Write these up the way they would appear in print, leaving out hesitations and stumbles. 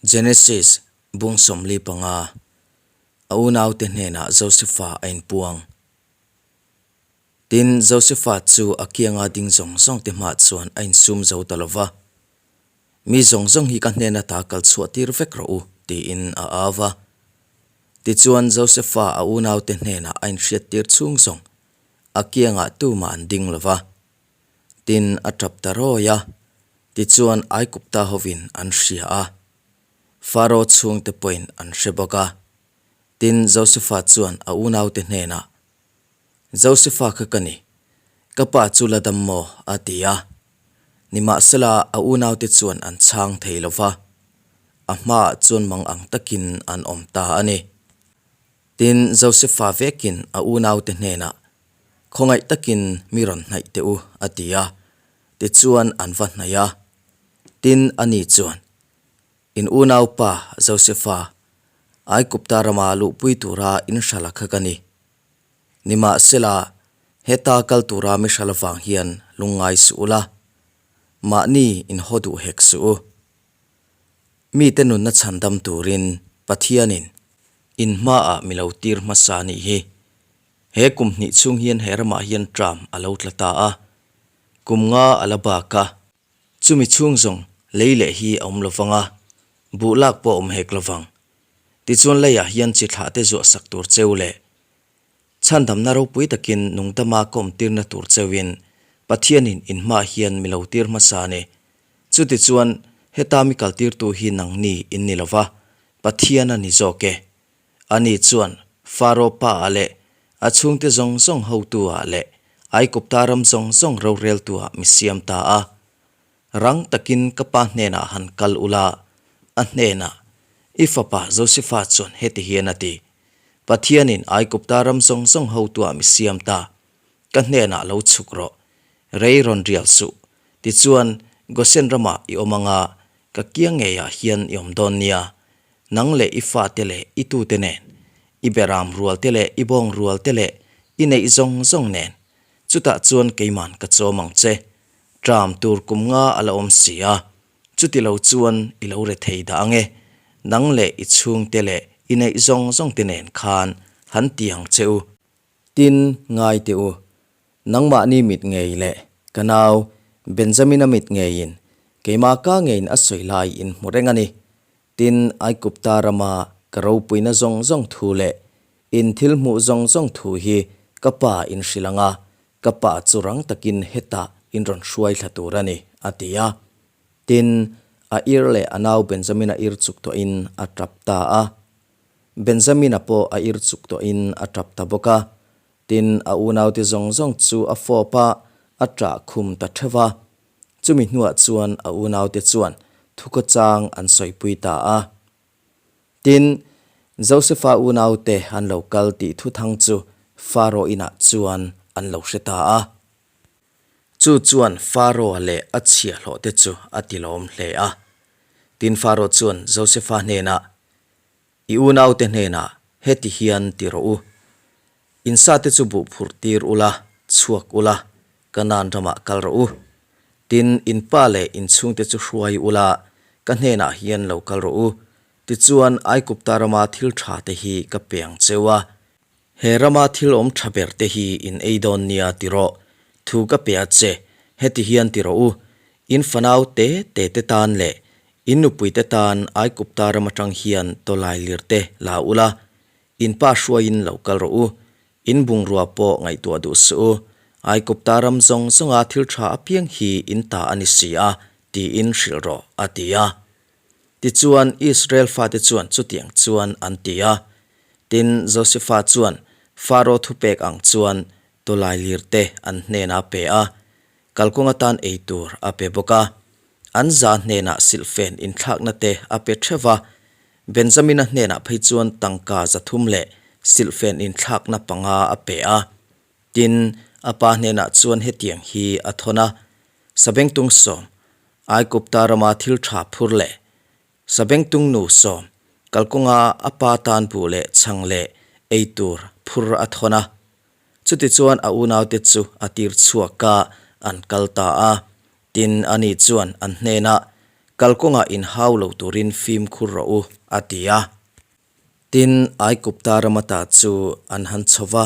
Genesis bung 45, A unaute hnenah Josefa a inpuang. Tin, Josefa chu a kianga ding zawng zawngte hmah chuan a insum zo ta lo va, Mi zawng zawng hi ka hnen ata kal chhuah tir vek rawh u, tiin a au va. Tichuan, Josefa a unaute hnenah a inhriat tir chhung zawng a kiangah tumah an ding lo va. Tin, a tap ta rawi a, tichuan Aikupta hovin an hria a, Faro chhungte pawhin an hre bawk a. Tin, Josefa chuan a unaute hnenah, Josefa kha ka ni, ka pa chu la dam maw? a ti a. Nimahsela, a unaute chuan an chhang thei lo va, a hmaah chuan mang ang takin an awm ta a ni. Tin, Josefa vekin a unaute hnenah, Khawngaih takin mi rawn hnaih teh u, a ti a. Tichuan an va hnaih a. Tin, ani chuan, In unaupa Josefa, Aigupta rama luhpui tura in hrala kha ka ni. Nimahsela, heta kal tura mi hrala vang hian lungngai suh ula, mahni in haw duh hek suh u. Mite nunna chhandam turin Pathianin in hmaah mi lo tir hmasa a nih hi. He kum hnih chhung hian he ramah hian tram a lo tla ta a, kum nga a la bak a. Chumi chhung zawng lei leh hi a awm lo vang a, buh lak pawh a awm hek lo vang. Tichuan leiah hian chi thlah te zuah sak tur cheu leh chhandamna ropui takin nungdama ka awmtirna tur cheuin Pathianin in hmaah hian mi lo tir hmasa a ni. Chutichuan heta mi kaltirtu hi nangni in ni lo va, Pathian a ni zawk e. Ani chuan Faro pa ah leh a chhungte zawng zawng hotu ah leh Aikupta ram zawng zawng roreltu ah mi siam ta a. Rang takin ka pa hnenah han kal ula, a hnenah, I fapa Josefa chuan heti hian a ti, Pathianin Aikupta ram zawng zawng hotu ah mi siam ta, ka hnenah lo chhuk rawh, rei rawn rial suh, tichuan Gosen ramah i awm anga ka kiang ngeiah hian i awm dawn nia, Nang leh i fate leh i tute nen, i beram rual te leh i bawng rual te leh i neih zawng zawng nen, chutah chuan keiman ka chawm ang che. Tram tur kum nga a la awm si a, chuti lo chuan i lo re thei dah ang e. Nang leh i chhungte leh i neih zawng zawng te nen khan han ti ang che u. Tin, ngai teh u, nangmahni mit ngei leh ka nau Benjamina mit ngeiin keimah ka ngeiin a sawi lai in hmu reng a ni. Tin, Aikupta rama ka ropuina zawng zawng thu leh in thil hmuh zawng zawng thu hi ka pa in hrilh ang a, ka pa chu rang takin hetah in rawn hruai thla tur a ni, a ti a. Tin, a ir leh a nau Benjamina ir chuk tawhin a tap ta a. Benjamina pawh a ir chuk tawhin a tap ta bawk a. Tin, a unaute zawng zawng chu a fawp a, a ṭah khum ta ṭheuh va. Chumi hnuah chuan a unaute chuan thukhawchang an sawipui ta a. Tin, Josefa unaute an lo kal tih thuthang chu Faro inah chuan an lo hre ta a. Chu chuan Faro-a leh a chhiahhlawhte chu a tilawm hle a. Tin, Faro chuan Josefa hnenah, I unaute hnenah heti hian ti rawh u, In sate chu buh phurh tir ula, chhuak ula, Kanaan ramah kal rawh u. Tin, in pa leh in chhungte chu hruai ula, ka hnenah hian lo kal rawh u. Tichuan, Aikupta rama thil tha te hi ka pe ang cheu a. He rama thil awm tha ber te hi in ei dawn nia ti rawh, thu ka pe a che, heti hian ti rawh u, in fanau te te te tan leh in nupui te tan Aikupta ram atang hian tawlai lir te la ula, in pa hruaiin lo kal rawh u, in bungrua pawh ngaihtuah duh suh u, Aikupta ram zawng zawnga thil tha apiang hi in ta a ni si a, tiin hrilh rawh, a ti a. Tichuan, Israel fate chuan chutiang chuan an ti a. Tin, Josefa chuan Faro thupek ang chuan tawlailir te an hnenah a pe a, kalkawng atan ei tur a pe bawk a. An za hnenah silhfen inthlakna te a pe theuh va, Benjamina hnenah phei chuan tangka 300 leh silhfen inthlakna panga a pe a. Tin, a pa hnenah chuan hetiang hi a thawn a, Sabengtung 10, Aikupta rama thil tha phur leh Sabengtung nu 10, kalkawnga a pa tan buh leh chhang leh ei tur phur a thawn a. Chutichuan a unaute chu a tir chhuak a, an kal ta a. Tin, ani chuan an hnenah, Kalkawngah inhau lo turin fimkhur rawh u, a ti a. Tin, Aigupta ram ata chu an han chho va,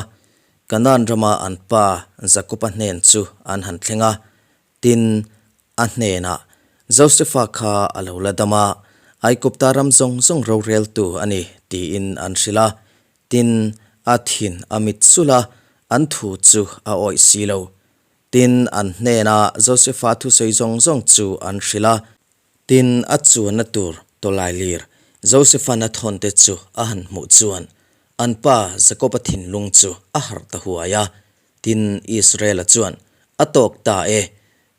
Kanaan rama an pa Jakoba hnen chu an han thleng a. Tin, a hnenah, Josefa kha a lo la dam a, Aigupta ram zawng zawng roreltu a ni, tiin an hrilh a. Tin, a thin a mit sulh a, an thu chu a awih si lo. Tin, an hnenah Josefa thusawi zawng zawng chu an hrilh a. Tin, a chuanna tur tawlailir Josefa'n a thawnte chu a han hmuh chuan an pa Jakoba thinlung chu a harh ta huai a. Tin, Israela chuan, A tawk ta e,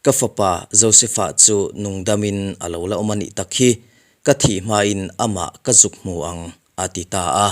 ka fapa Josefa chu nungdamin a lo la awm a nih tak hi, ka thih hmain amah ka zuk hmu ang, a ti ta a.